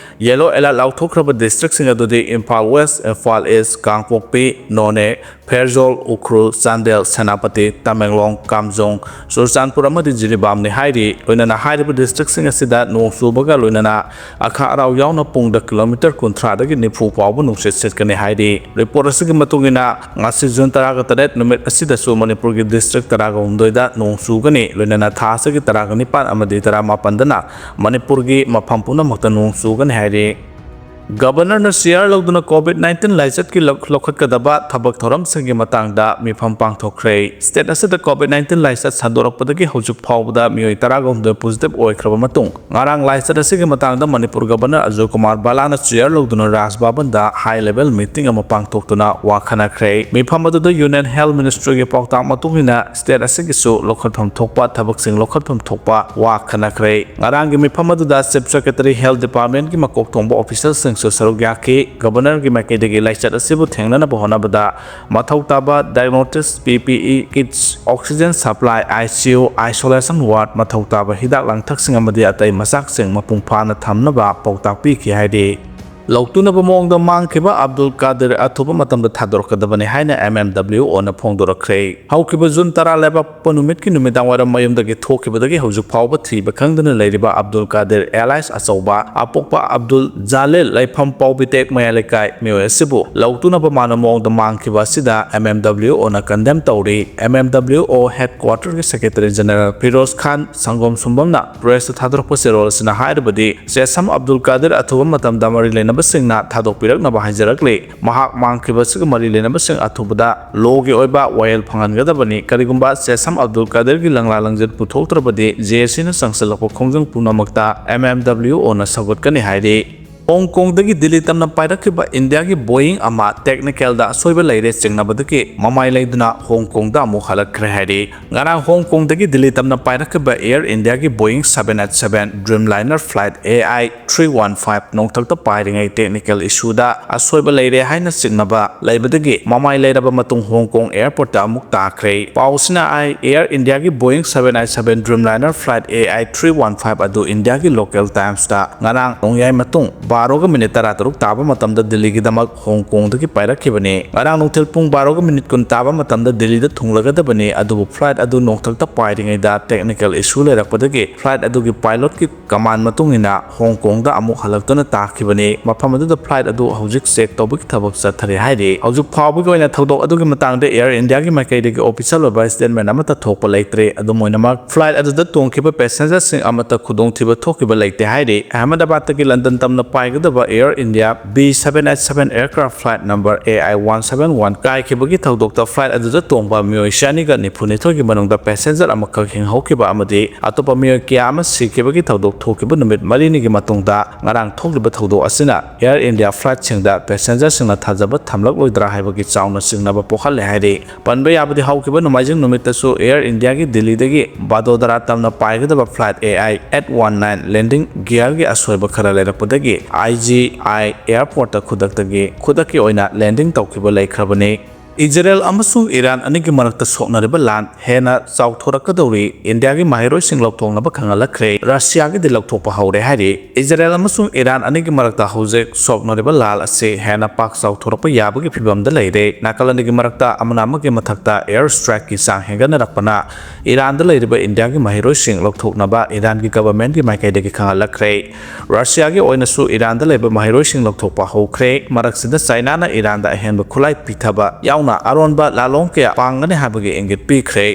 Yellow alert ꯂꯥꯎꯊꯣꯛꯈ꯭ꯔꯕ districtꯁꯤꯡ ꯑꯗꯨꯗꯤ ꯏꯝꯐꯥꯜ West, ꯏꯝꯐꯥꯜ East, ꯀꯥꯡꯄꯣꯛꯄꯤ, ꯅꯣꯅꯦ, ꯐꯦꯔꯖꯣꯜ, ꯎꯈ꯭ꯔꯨꯜ, ꯆꯥꯟꯗꯦꯜ, ꯁꯦꯅꯥꯄꯇꯤ, ꯇꯃꯦꯡꯂꯣꯡ, ꯀꯥꯝꯖꯣꯡ, ꯆꯨꯔꯆꯥꯟꯄꯨꯔ ꯑꯃꯗꯤ ꯖꯤꯔꯤꯕꯥꯝꯅꯤ ꯍꯥꯏꯔꯤ꯫ ꯂꯣꯏꯅꯅ ꯍꯥꯏꯔꯤꯕ districtꯁꯤꯡ ꯑꯁꯤꯗ ꯅꯣꯡ ꯆꯨꯕꯒ ꯂꯣꯏꯅꯅ ꯑꯈꯥ ꯑꯔꯥꯎ ꯌꯥꯎꯅ ꯄꯨꯡꯗ kilometre ꯀꯨꯟꯊ꯭ꯔꯥꯗꯒꯤ ꯅꯤꯐꯨ ꯐꯥꯎꯕ ꯅꯨꯡꯁꯤꯠ ꯁꯤꯠꯀꯅꯤ ꯍꯥꯏꯔꯤ꯫ Report ꯑꯁꯤꯒꯤ ꯃꯇꯨꯡ ꯏꯟꯅ ꯉꯁꯤ June ꯇꯔꯥꯒ ꯇꯔꯦꯠ ꯅꯨꯃꯤꯠ ꯑꯁꯤꯗꯁꯨ ꯃꯅꯤꯄꯨꯔꯒꯤ district ꯇꯔꯥꯒ ꯍꯨꯝꯗꯣꯏꯗ ꯅꯣꯡ ꯆꯨꯒꯅꯤ꯫ ꯂꯣꯏꯅꯅ ꯊꯥ ꯑꯁꯤꯒꯤ ꯇꯔꯥꯒ ꯅꯤꯄꯥꯟ ꯑꯃꯗꯤ ꯇꯔꯥꯃꯥꯄꯟꯗꯅ ꯃꯅꯤꯄꯨꯔꯒꯤ ꯃꯐꯝ ꯄꯨꯝꯅꯃꯛꯇ ꯅꯣꯡ ꯆꯨꯒꯅꯤ ꯍꯥꯏꯔꯤ꯫ ꯒꯕꯔꯅꯔꯅ ꯆꯤꯌꯥꯔ ꯂꯧꯗꯨꯅ ꯀꯣꯚꯤꯗ ꯅꯥꯏꯟꯇꯤꯟ ꯂꯥꯏꯆꯠꯀꯤ ꯂꯧ-, ꯂꯧꯈꯠꯀꯗꯕ ꯊꯕꯛ ꯊꯧꯔꯝꯁꯤꯡꯒꯤ ꯃꯇꯥꯡꯗ ꯃꯤꯐꯝ ꯄꯥꯡꯊꯣꯛꯈ꯭ꯔꯦ꯫ ꯁ꯭ꯇꯦꯠ ꯑꯁꯤꯗ ꯀꯣꯚꯤꯗ ꯅꯥꯏꯟꯇꯤꯟ ꯂꯥꯏꯆꯠ ꯁꯟꯗꯣꯔꯛꯄꯗꯒꯤ ꯍꯧꯖꯤꯛ ꯐꯥꯎꯕꯗ ꯃꯤꯑꯣꯏ ꯇꯔꯥꯒ ꯍꯨꯝꯗꯣꯏ ꯄꯣꯖꯤꯇꯤꯚ ꯑꯣꯏꯈ꯭ꯔꯕ ꯃꯇꯨꯡ, ꯉꯔꯥꯡ ꯂꯥꯏꯆꯠ ꯑꯁꯤꯒꯤ ꯃꯇꯥꯡꯗ ꯃꯅꯤꯄꯨꯔ ꯒꯕꯔꯅꯔ ꯑꯖꯣꯏ ꯀꯨꯃꯥꯔ ꯕꯂꯥꯅ ꯆꯤꯌꯥꯔ ꯂꯧꯗꯨꯅ ꯔꯥꯖ ꯚꯕꯟꯗ ꯍꯥꯏ ꯂꯦꯚꯦꯜ ꯃꯤꯇꯤꯡ ꯑꯃ ꯄꯥꯡꯊꯣꯛꯇꯨꯅ ꯋꯥ ꯈꯟꯅꯈ꯭ꯔꯦ꯫ ꯃꯤꯐꯝ ꯑꯗꯨꯗ ꯌꯨꯅꯤꯌꯟ ꯍꯦꯜꯊ ꯃꯤꯅꯤꯁꯇ꯭ꯔꯤꯒꯤ ꯄꯥꯎꯇꯥꯛ ꯃꯇꯨꯡ ꯏꯟꯅ ꯁ꯭ꯇꯦꯠ ꯑꯁꯤꯒꯤꯁꯨ ꯂꯧꯈꯠꯐꯝ ꯊꯣꯛꯄ ꯊꯕꯛꯁꯤꯡ ꯂꯧꯈꯠꯐꯝ ꯊꯣꯛꯄ ꯋꯥ ꯈꯟꯅꯈ꯭ꯔꯦ꯫ ꯉꯔꯥꯡꯒꯤ ꯃꯤꯐꯝ ꯑꯗꯨꯗ ꯆꯤꯐ ꯁꯦꯀ꯭ꯔꯦꯇꯔꯤ, ꯍꯦꯜꯊ ꯗꯤꯄꯥꯔꯠꯃꯦꯟꯒꯤ ꯃꯀꯣꯛ ꯊꯣꯡꯕ ꯑꯣꯐꯤꯁꯔꯁꯤꯡꯁꯨ ꯁꯔꯨꯛ ꯌꯥꯈꯤ꯫ ꯒꯕꯔꯅꯔꯒꯤ ꯃꯥꯏꯀꯩꯗꯒꯤ ꯂꯥꯏꯆꯠ ꯑꯁꯤꯕꯨ ꯊꯦꯡꯅꯅꯕ ꯍꯣꯠꯅꯕꯗ ꯃꯊꯧ ꯇꯥꯕ diagnostics, P P E kits, oxygen supply, I C U, isolation ward, ꯃꯊꯧ ꯇꯥꯕ ꯍꯤꯗꯥꯛ ꯂꯥꯡꯊꯛꯁꯤꯡ ꯑꯃꯗꯤ ꯑꯇꯩ ꯃꯆꯥꯛꯁꯤꯡ ꯃꯄꯨꯡ ꯐꯥꯅ ꯊꯝꯅꯕ ꯄꯥꯎꯇꯥꯛ ꯄꯤꯈꯤ ꯍꯥꯏꯔꯤ꯫ ꯂꯧꯇꯨꯅꯕ ꯃꯑꯣꯡꯗ ꯃꯥꯡꯈꯤꯕ ꯑꯕꯗꯨꯜ ꯀꯥꯗꯤꯔ ꯑꯊꯨꯕ ꯃꯇꯝꯗ ꯊꯥꯗꯣꯔꯛꯀꯗꯕꯅꯤ ꯍꯥꯏꯅ ꯑꯦꯝ ꯑꯦꯝ ꯗꯕ꯭ꯂꯤꯎ ꯑꯣꯅ ꯐꯣꯡꯗꯣꯔꯛꯈ꯭ꯔꯦ꯫ ꯍꯧꯈꯤꯕ ꯖꯨꯟ ꯇꯔꯥ ꯂꯩꯕꯥꯛꯄꯣꯛꯄ ꯅꯨꯃꯤꯠꯀꯤ ꯅꯨꯃꯤꯗꯥꯡꯋꯥꯏꯔꯝ ꯃꯌꯨꯝꯗꯒꯤ ꯊꯣꯛꯈꯤꯕꯗꯒꯤ ꯍꯧꯖꯤꯛ ꯐꯥꯎꯕ ꯊꯤꯕ ꯈꯪꯗꯅ ꯂꯩꯔꯤꯕ ꯑꯕꯗꯨꯜ ꯀꯥꯗꯤꯔ alias ꯑꯆꯧꯕ, ꯑꯄꯣꯛꯄ ꯑꯕꯗꯨꯜ ꯖꯥꯂꯤꯜ, ꯂꯩꯐꯝ ꯄꯥꯎꯕꯤꯇꯦꯛ ꯃꯌꯥꯏ ꯂꯩꯀꯥꯏ, ꯃꯤꯑꯣꯏ ꯑꯁꯤꯕꯨ ꯂꯧꯇꯨꯅꯕ ꯃꯥꯟꯕ ꯃꯑꯣꯡꯗ ꯃꯥꯡꯈꯤꯕ ꯑꯁꯤꯗ ꯑꯦꯝ ꯑꯦꯝ ꯗꯕ꯭ꯂꯤꯎ ꯑꯣꯅ condemn ꯇꯧꯔꯤ꯫ ꯑꯦꯝ ꯑꯦꯝ ꯗꯕ꯭ꯂꯤꯎ ꯑꯣ headquarter ꯒꯤ ꯁꯦꯀ꯭ꯔꯦꯇꯔꯤ ꯖꯦꯅꯔꯦꯜ ꯐꯤꯔꯣꯖ ꯈꯥꯟ ꯁꯪꯒꯣꯝ ꯁꯨꯝꯕꯝꯅ ꯄ꯭ꯔꯦꯁꯇ ꯊꯥꯗꯣꯔꯛꯄ ꯆꯦꯔꯣꯜ ꯑꯁꯤꯅ ꯍꯥꯏꯔꯕꯗꯤ, ꯆꯦꯁꯝ ꯑꯕꯗꯨꯜ ꯀꯥꯗꯤꯔ ꯑꯊꯨꯕ ꯃꯇꯝꯗ ꯃꯔꯤ ꯂꯩꯅꯕꯁꯤꯡꯅ ꯊꯥꯗꯣꯛꯄꯤꯔꯛꯅꯕ ꯍꯥꯏꯖꯔꯛꯂꯤ꯫ ꯃꯍꯥꯛ ꯃꯥꯡꯈꯤꯕ ꯑꯁꯤꯒ ꯃꯔꯤ ꯂꯩꯅꯕꯁꯤꯡ ꯑꯊꯨꯕꯗ ꯂꯣꯒꯤ ꯑꯣꯏꯕ ꯋꯥꯌꯦꯜ ꯐꯪꯍꯟꯒꯗꯕꯅꯤ꯫ ꯀꯔꯤꯒꯨꯝꯕ ꯆꯦꯁꯝ ꯑꯕꯗꯨꯜ ꯀꯥꯗꯤꯔꯒꯤ ꯂꯪꯂꯥ ꯂꯪꯖꯤꯟ ꯄꯨꯊꯣꯛꯇ꯭ꯔꯕꯗꯤ, ꯖꯦ ꯑꯦꯁ ꯁꯤꯅ ꯆꯪꯁꯤꯜꯂꯛꯄ ꯈꯣꯡꯖꯪ ꯄꯨꯝꯅꯃꯛꯇ ꯑꯦꯝ ꯑꯦꯝ ꯗꯕ꯭ꯂꯤꯎ ꯑꯣꯅ ꯁꯧꯒꯠꯀꯅꯤ ꯍꯥꯏꯔꯤ꯫ ꯍꯣꯡ ꯀꯣꯡꯗꯒꯤ ꯗꯤꯜꯂꯤ ꯇꯝꯅ ꯄꯥꯏꯔꯛꯈꯤꯕ ꯏꯟꯗꯤꯌꯥꯒꯤ ꯕꯣꯌꯤꯡ ꯑꯃ ꯇꯦꯛꯅꯤꯀꯦꯜꯗ ꯑꯁꯣꯏꯕ ꯂꯩꯔꯦ ꯆꯤꯡꯅꯕꯗꯒꯤ ꯃꯃꯥꯏ ꯂꯩꯗꯨꯅ ꯍꯣꯡ ꯀꯣꯡꯗ ꯑꯃꯨꯛ ꯍꯜꯂꯛꯈ꯭ꯔꯦ ꯍꯥꯏꯔꯤ꯫ ꯉꯔꯥꯡ ꯍꯣꯡ ꯀꯣꯡꯗꯒꯤ ꯗꯤꯜꯂꯤ ꯇꯝꯅ ꯄꯥꯏꯔꯛꯈꯤꯕ ꯑꯦꯌꯔ ꯏꯟꯗꯤꯌꯥꯒꯤ ꯕꯣꯌꯤꯡ seven eight seven Dreamliner flight A I three one five ꯅꯣꯡꯊꯛꯇ ꯄꯥꯏꯔꯤꯉꯩ ꯇꯦꯛꯅꯤꯀꯦꯜ ꯏꯁꯨꯗ ꯑꯁꯣꯏꯕ ꯂꯩꯔꯦ ꯍꯥꯏꯅ ꯆꯤꯡꯅꯕ ꯂꯩꯕꯗꯒꯤ ꯃꯃꯥꯏ ꯂꯩꯔꯕ ꯃꯇꯨꯡ ꯍꯣꯡ ꯀꯣꯡ ꯑꯦꯌꯔꯄꯣꯔꯠꯇ ꯑꯃꯨꯛ ꯇꯥꯈ꯭ꯔꯦ꯫ ꯄꯥꯎꯁꯤꯅ ꯍꯥꯏ, ꯑꯦꯌꯔ ꯏꯟꯗꯤꯌꯥꯒꯤ ꯕꯣꯌꯤꯡ seven eight seven Dreamliner flight A I three one five ꯑꯗꯨ ꯏꯟꯗꯤꯌꯥꯒꯤ local times ꯇ ꯉꯔꯥꯡ ꯅꯣꯡꯌꯥꯏ ꯃꯇꯨꯡ ꯕꯥꯔꯣꯒ ꯃꯤꯅꯤꯠ ꯇꯔꯥꯇꯔꯨꯛ ꯇꯥꯕ ꯃꯇꯝꯗ ꯗꯤꯜꯂꯤꯒꯤꯗꯃꯛ ꯍꯣꯡ ꯀꯣꯡꯗꯒꯤ ꯄꯥꯏꯔꯛꯈꯤꯕꯅꯤ꯫ ꯉꯔꯥꯡ ꯅꯨꯡꯊꯤꯜ ꯄꯨꯡ ꯕꯥꯔꯣꯒ ꯃꯤꯅꯤꯠ ꯀꯨꯟ ꯇꯥꯕ ꯃꯇꯝꯗ ꯗꯤꯜꯂꯤꯗ ꯊꯨꯡꯂꯒꯗꯕꯅꯤ, ꯑꯗꯨꯕꯨ ꯐ꯭ꯂꯥꯏꯠ ꯑꯗꯨ ꯅꯣꯡꯊꯛꯇ ꯄꯥꯏꯔꯤꯉꯩꯗ ꯇꯦꯛꯅꯤꯀꯦꯜ ꯏꯁꯨ ꯂꯩꯔꯛꯄꯗꯒꯤ ꯐ꯭ꯂꯥꯏꯠ ꯑꯗꯨꯒꯤ ꯄꯥꯏꯂꯣꯠꯀꯤ ꯀꯃꯥꯟ ꯃꯇꯨꯡ ꯏꯟꯅ ꯍꯣꯡ ꯀꯣꯡꯗ ꯑꯃꯨꯛ ꯍꯜꯂꯛꯇꯨꯅ ꯇꯥꯈꯤꯕꯅꯤ꯫ ꯃꯐꯝ ꯑꯗꯨꯗ ꯐ꯭ꯂꯥꯏꯠ ꯑꯗꯨ ꯍꯧꯖꯤꯛ ꯆꯦꯛ ꯇꯧꯕꯒꯤ ꯊꯕꯛ ꯆꯠꯊꯔꯤ ꯍꯥꯏꯔꯤ꯫ ꯍꯧꯖꯤꯛ ꯐꯥꯎꯕꯒꯤ ꯑꯣꯏꯅ ꯊꯧꯗꯣꯛ ꯑꯗꯨꯒꯤ ꯃꯇꯥꯡꯗ ꯑꯦꯌꯔ ꯏꯟꯗꯤꯌꯥꯒꯤ ꯃꯥꯏꯀꯩꯗꯒꯤ ꯑꯣꯐꯤꯁꯤꯌꯦꯜ ꯑꯣꯏꯕ ꯁ꯭ꯇꯦꯠꯃꯦꯟ ꯑꯃꯠꯇ ꯊꯣꯛꯄ ꯂꯩꯇ꯭ꯔꯤ꯫ ꯑꯗꯨꯝ ꯑꯣꯏꯅꯃꯛ, ꯐ꯭ꯂꯥꯏꯠ ꯑꯗꯨꯗ ꯇꯣꯡꯈꯤꯕ ꯄꯦꯁꯦꯟꯖꯔꯁꯤꯡ ꯑꯃꯠꯇ ꯈꯨꯗꯣꯡꯊꯤꯕ ꯊꯣꯛꯈꯤꯕ ꯂꯩꯇꯦ ꯍꯥꯏꯔꯤ꯫ ꯑꯍꯃꯗꯥꯕꯥꯗꯇꯒꯤ ꯂꯟꯗꯟ ꯇꯝꯅ ꯄꯥꯏꯒꯗꯕ Air India B seven eight seven aircraft flight number A I one seven one ꯀꯥꯏꯈꯤꯕꯒꯤ ꯊꯧꯗꯣꯛꯇ flight ꯑꯗꯨꯗ ꯇꯣꯡꯕ ꯃꯤꯑꯣꯏ ꯆꯅꯤꯒ ꯅꯤꯐꯨꯅꯤꯊꯣꯏꯒꯤ ꯃꯅꯨꯡꯗ passenger ꯑꯃꯈꯛ ꯍꯤꯡꯍꯧꯈꯤꯕ ꯑꯃꯗꯤ ꯑꯇꯣꯞꯄ ꯃꯤꯑꯣꯏ ꯀꯌꯥ ꯑꯃ ꯁꯤꯈꯤꯕꯒꯤ ꯊꯧꯗꯣꯛ ꯊꯣꯛꯈꯤꯕ ꯅꯨꯃꯤꯠ ꯃꯔꯤꯅꯤꯒꯤ ꯃꯇꯨꯡꯗ ꯉꯔꯥꯡ ꯊꯣꯛꯂꯤꯕ ꯊꯧꯗꯣꯛ ꯑꯁꯤꯅ Air India flightꯁꯤꯡꯗ passengerꯁꯤꯡꯅ ꯊꯥꯖꯕ ꯊꯝꯂꯛꯂꯣꯏꯗ꯭ꯔꯥ ꯍꯥꯏꯕꯒꯤ ꯆꯥꯎꯅ ꯆꯤꯡꯅꯕ ꯄꯣꯛꯍꯜꯂꯦ ꯍꯥꯏꯔꯤ꯫ ꯄꯟꯕ ꯌꯥꯕꯗꯤ, ꯍꯧꯈꯤꯕ ꯅꯣꯡꯃꯥꯏꯖꯤꯡ ꯅꯨꯃꯤꯠꯇꯁꯨ Air Indiaꯒꯤ ꯗꯤꯜꯂꯤꯗꯒꯤ ꯕꯥꯗꯣꯗꯔꯥ ꯇꯝꯅ ꯄꯥꯏꯒꯗꯕ flight A I eight one nine landing gearꯒꯤ ꯑꯁꯣꯏꯕ ꯈꯔ ꯂꯩꯔꯛꯄꯗꯒꯤ I G I airportꯇ ꯈꯨꯗꯛꯇꯒꯤ ꯈꯨꯗꯛꯀꯤ ꯑꯣꯏꯅ landing ꯇꯧꯈꯤꯕ ꯂꯩꯈ꯭ꯔꯕꯅꯤ꯫ ꯏꯖꯔꯦꯜ ꯑꯃꯁꯨꯡ ꯏꯔꯥꯟ ꯑꯅꯤꯒꯤ ꯃꯔꯛꯇ ꯁꯣꯛꯅꯔꯤꯕ ꯂꯥꯟ ꯍꯦꯟꯅ ꯆꯥꯎꯊꯣꯔꯛꯀꯗꯧꯔꯤ꯫ ꯏꯟꯗꯤꯌꯥꯒꯤ ꯃꯍꯩꯔꯣꯏꯁꯤꯡ ꯂꯧꯊꯣꯛꯅꯕ ꯈꯪꯍꯜꯂꯛꯈ꯭ꯔꯦ꯫ ꯔꯁꯤꯌꯥꯒꯤꯗꯤ ꯂꯧꯊꯣꯛꯄ ꯍꯧꯔꯦ ꯍꯥꯏꯔꯤ꯫ ꯏꯖꯔꯦꯜ ꯑꯃꯁꯨꯡ ꯏꯔꯥꯟ ꯑꯅꯤꯒꯤ ꯃꯔꯛꯇ ꯍꯧꯖꯤꯛ ꯁꯣꯛꯅꯔꯤꯕ ꯂꯥꯜ ꯑꯁꯤ ꯍꯦꯟꯅ ꯄꯥꯛ ꯆꯥꯎꯊꯣꯔꯛꯄ ꯌꯥꯕꯒꯤ ꯐꯤꯚꯝꯗ ꯂꯩꯔꯦ꯫ ꯅꯥꯀꯜ ꯑꯅꯤꯒꯤ ꯃꯔꯛꯇ ꯑꯃꯅ ꯑꯃꯒꯤ ꯃꯊꯛꯇ air strikeꯀꯤ ꯆꯥꯡ ꯍꯦꯟꯒꯠꯅꯔꯛꯄꯅ ꯏꯔꯥꯟꯗ ꯂꯩꯔꯤꯕ ꯏꯟꯗꯤꯌꯥꯒꯤ ꯃꯍꯩꯔꯣꯏꯁꯤꯡ ꯂꯧꯊꯣꯛꯅꯕ ꯏꯔꯥꯟꯒꯤ governmentꯀꯤ ꯃꯥꯏꯀꯩꯗꯒꯤ ꯈꯪꯍꯜꯂꯛꯈ꯭ꯔꯦ꯫ ꯔꯁꯤꯌꯥꯒꯤ ꯑꯣꯏꯅꯁꯨ ꯏꯔꯥꯟꯗ ꯂꯩꯕ ꯃꯍꯩꯔꯣꯏꯁꯤꯡ ꯂꯧꯊꯣꯛꯄ ꯍꯧꯈ꯭ꯔꯦ꯫ ꯃꯔꯛꯁꯤꯗ ꯆꯥꯏꯅꯥꯅ ꯏꯔꯥꯟꯗ ꯑꯍꯦꯟꯕ ꯈꯨꯠꯂꯥꯏ ꯄꯤꯊꯕ ꯌꯥꯎꯅ ꯑꯔꯣꯟꯕ ꯂꯥꯂꯣꯡ ꯀꯌꯥ ꯄꯥꯡꯒꯅꯤ ꯍꯥꯏꯕꯒꯤ ꯏꯪꯒꯤꯠ ꯄꯤꯈ꯭ꯔꯦ꯫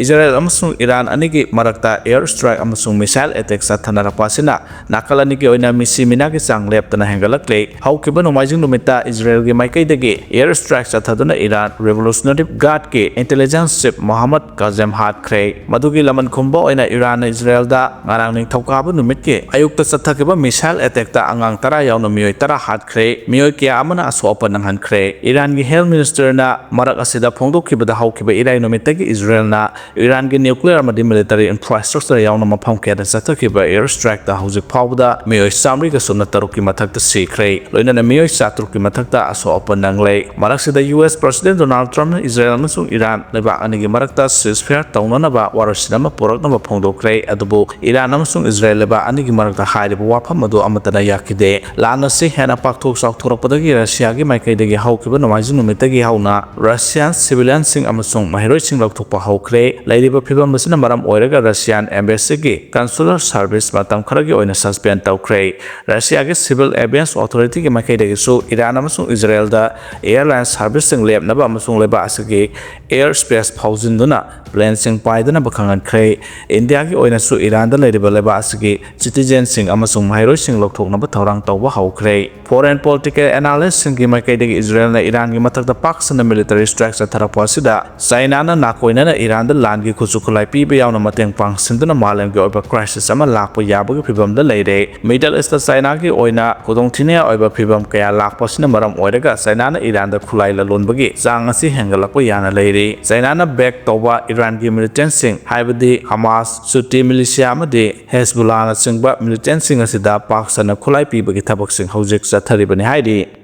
ꯏꯖꯔꯦꯜ ꯑꯃꯁꯨꯡ ꯏꯔꯥꯟ ꯑꯅꯤꯒꯤ ꯃꯔꯛꯇ air strike ꯑꯃꯁꯨꯡ missile attack ꯆꯠꯊꯅꯔꯛꯄ ꯑꯁꯤꯅ ꯅꯥꯀꯜ ꯑꯅꯤꯒꯤ ꯑꯣꯏꯅ ꯃꯤꯁꯤ ꯃꯤꯅꯥꯒꯤ ꯆꯥꯡ ꯂꯦꯞꯇꯅ ꯍꯦꯟꯒꯠꯂꯛꯂꯦ꯫ ꯍꯧꯈꯤꯕ ꯅꯣꯡꯃꯥꯏꯖꯤꯡ ꯅꯨꯃꯤꯠꯇ ꯏꯖꯔꯦꯜꯒꯤ ꯃꯥꯏꯀꯩꯗꯒꯤ air strike ꯆꯠꯊꯗꯨꯅ ꯏꯔꯥꯟ Revolutionary Guardꯀꯤ intelligence chief ꯃꯣꯍꯝꯃꯗ ꯀꯥꯖꯦꯝ ꯍꯥꯠꯈ꯭ꯔꯦ꯫ ꯃꯗꯨꯒꯤ ꯂꯃꯟ ꯈꯨꯝꯕ ꯑꯣꯏꯅ ꯏꯔꯥꯟꯅ ꯏꯖꯔꯦꯜꯗ ꯉꯔꯥꯡ ꯅꯤꯡꯊꯧꯀꯥꯕ ꯅꯨꯃꯤꯠꯀꯤ ꯑꯌꯨꯛꯇ ꯆꯠꯊꯈꯤꯕ missile attackꯇ ꯑꯉꯥꯡ ꯇꯔꯥ ꯌꯥꯎꯅ ꯃꯤꯑꯣꯏ ꯇꯔꯥ ꯍꯥꯠꯈ꯭ꯔꯦ꯫ ꯃꯤꯑꯣꯏ ꯀꯌꯥ ꯑꯃꯅ ꯑꯁꯣꯛ ꯑꯄꯟ ꯅꯪꯍꯟꯈ꯭ꯔꯦ꯫ ꯏꯔꯥꯟꯒꯤ health ministerꯅ ꯃꯔꯛ ꯑꯁꯤꯗ ꯐꯣꯡꯗꯣꯛꯈꯤꯕꯗ, ꯍꯧꯈꯤꯕ ꯏꯔꯥꯏ ꯅꯨꯃꯤꯠꯇꯒꯤ ꯏꯖꯔꯦꯜꯅ ꯏꯔꯥꯟꯒꯤ nuclear ꯑꯃꯗꯤ military infrastructure ꯌꯥꯎꯅ ꯃꯐꯝ ꯀꯌꯥꯗ ꯆꯠꯊꯈꯤꯕ air strikeꯇ ꯍꯧꯖꯤꯛ ꯐꯥꯎꯕꯗ ꯃꯤꯑꯣꯏ ꯆꯥꯃꯔꯤꯒ ꯁꯨꯞꯅ ꯇꯔꯨꯛꯀꯤ ꯃꯊꯛꯇ ꯁꯤꯈ꯭ꯔꯦ꯫ ꯂꯣꯏꯅꯅ ꯃꯤꯑꯣꯏ ꯆꯥꯇ꯭ꯔꯨꯛꯀꯤ ꯃꯊꯛꯇ ꯑꯁꯣꯛ ꯑꯄꯟ ꯅꯪꯂꯦ꯫ ꯃꯔꯛꯁꯤꯗ U S President Donald Trumpꯅ ꯏꯖꯔꯦꯜ ꯑꯃꯁꯨꯡ ꯏꯔꯥꯟ ꯂꯩꯕꯥꯛ ꯑꯅꯤꯒꯤ ꯃꯔꯛꯇ ceasefire ꯇꯧꯅꯅꯕ ꯋꯥꯔꯣꯏꯁꯤꯟ ꯑꯃ ꯄꯨꯔꯛꯅꯕ ꯐꯣꯡꯗꯣꯛꯈ꯭ꯔꯦ꯫ ꯑꯗꯨꯕꯨ ꯏꯔꯥꯟ ꯑꯃꯁꯨꯡ ꯏꯖꯔꯦꯜ ꯂꯩꯕꯥꯛ ꯑꯅꯤꯒꯤ ꯃꯔꯛꯇ ꯍꯥꯏꯔꯤꯕ ꯋꯥꯐꯝ ꯑꯗꯨ ꯑꯃꯠꯇꯅ ꯌꯥꯈꯤꯗꯦ꯫ ꯂꯥꯟ ꯑꯁꯤ ꯍꯦꯟꯅ ꯄꯥꯛꯊꯣꯛ ꯆꯥꯎꯊꯣꯔꯛꯄꯗꯒꯤ ꯔꯁꯤꯌꯥꯒꯤ ꯃꯥꯏꯀꯩꯗꯒꯤ ꯍꯧꯈꯤꯕ ꯅꯣꯡꯃꯥꯏꯖꯤꯡ ꯅꯨꯃꯤꯠꯇꯒꯤ ꯍꯧꯅ Russian civilianꯁꯤꯡ ꯑꯃꯁꯨꯡ ꯃꯍꯩꯔꯣꯏꯁꯤꯡ ꯂꯧꯊꯣꯛꯄ ꯍꯧꯈ꯭ꯔꯦ꯫ ꯂꯩꯔꯤꯕ ꯐꯤꯕꯝ ꯑꯁꯤꯅ ꯃꯔꯝ ꯑꯣꯏꯔꯒ Russian embassyꯒꯤ consular service ꯃꯇꯝ ꯈꯔꯒꯤ ꯑꯣꯏꯅ suspend ꯇꯧꯈ꯭ꯔꯦ꯫ Russiaꯒꯤ Civil Aviation Authorityꯒꯤ ꯃꯥꯏꯀꯩꯗꯒꯤꯁꯨ Iran ꯑꯃꯁꯨꯡ Israelꯗ airline serviceꯁꯤꯡ ꯂꯦꯞꯅꯕ ꯑꯃꯁꯨꯡ ꯂꯩꯕꯥꯛ ꯑꯁꯤꯒꯤ air space ꯐꯥꯎꯖꯤꯟꯗꯨꯅ planeꯁꯤꯡ ꯄꯥꯏꯗꯅꯕ ꯈꯪꯍꯟꯈ꯭ꯔꯦ꯫ ꯏꯟꯗꯤꯌꯥꯒꯤ ꯑꯣꯏꯅꯁꯨ Iranꯗ ꯂꯩꯔꯤꯕ ꯂꯩꯕꯥꯛ ꯑꯁꯤꯒꯤ citizenꯁꯤꯡ ꯑꯃꯁꯨꯡ ꯃꯍꯩꯔꯣꯏꯁꯤꯡ ꯂꯧꯊꯣꯛꯅꯕ ꯊꯧꯔꯥꯡ ꯇꯧꯕ ꯍꯧꯈ꯭ꯔꯦ꯫ Foreign political analystꯁꯤꯡꯒꯤ ꯃꯥꯏꯀꯩꯗꯒꯤ Israelꯅ Iranꯒꯤ ꯃꯊꯛꯇ ꯄꯥꯛ ꯁꯟꯅ military strike ꯆꯠꯊꯔꯛꯄ ꯑꯁꯤꯗ Chinaꯅ ꯅꯥꯀꯣꯏꯅꯅ Iranꯗ ꯂꯥꯟꯒꯤ ꯈꯨꯠꯁꯨ ꯈꯨꯠꯂꯥꯏ ꯄꯤꯕ ꯌꯥꯎꯅ ꯃꯇꯦꯡ ꯄꯥꯡꯁꯤꯟꯗꯨꯅ ꯃꯥꯂꯦꯝꯒꯤ ꯑꯣꯏꯕ crisis ꯑꯃ ꯂꯥꯛꯄ ꯌꯥꯕꯒꯤ ꯐꯤꯕꯝꯗ ꯂꯩꯔꯦ꯫ Middle Eastta Chinaꯒꯤ ꯑꯣꯏꯅ ꯈꯨꯗꯣꯡꯊꯤꯅꯤꯡꯉꯥꯏ ꯑꯣꯏꯕ ꯐꯤꯕꯝ ꯀꯌꯥ ꯂꯥꯛꯄ ꯑꯁꯤꯅ ꯃꯔꯝ ꯑꯣꯏꯔꯒ Chinaꯅ Iranꯗ ꯈꯨꯠꯂꯥꯏ ꯂꯂꯣꯟꯕꯒꯤ ꯆꯥꯡ ꯑꯁꯤ ꯍꯦꯟꯒꯠꯂꯛꯄ ꯌꯥꯅ ꯂꯩꯔꯤ꯫ Chinaꯅ back ꯇꯧꯕ Iranꯒꯤ militantꯁꯤꯡ, ꯍꯥꯏꯕꯗꯤ Hamas, Houthi militia ꯑꯃꯗꯤ Hezbollahꯅꯆꯤꯡꯕ militantꯁꯤꯡ ꯑꯁꯤꯗ ꯄꯥꯛ ꯁꯟꯅ ꯈꯨꯠꯂꯥꯏ ꯄꯤꯕꯒꯤ ꯊꯕꯛꯁꯤꯡ ꯍꯧꯖꯤꯛ ꯆꯠꯊꯔꯤꯕꯅꯤ ꯍꯥꯏꯔꯤ꯫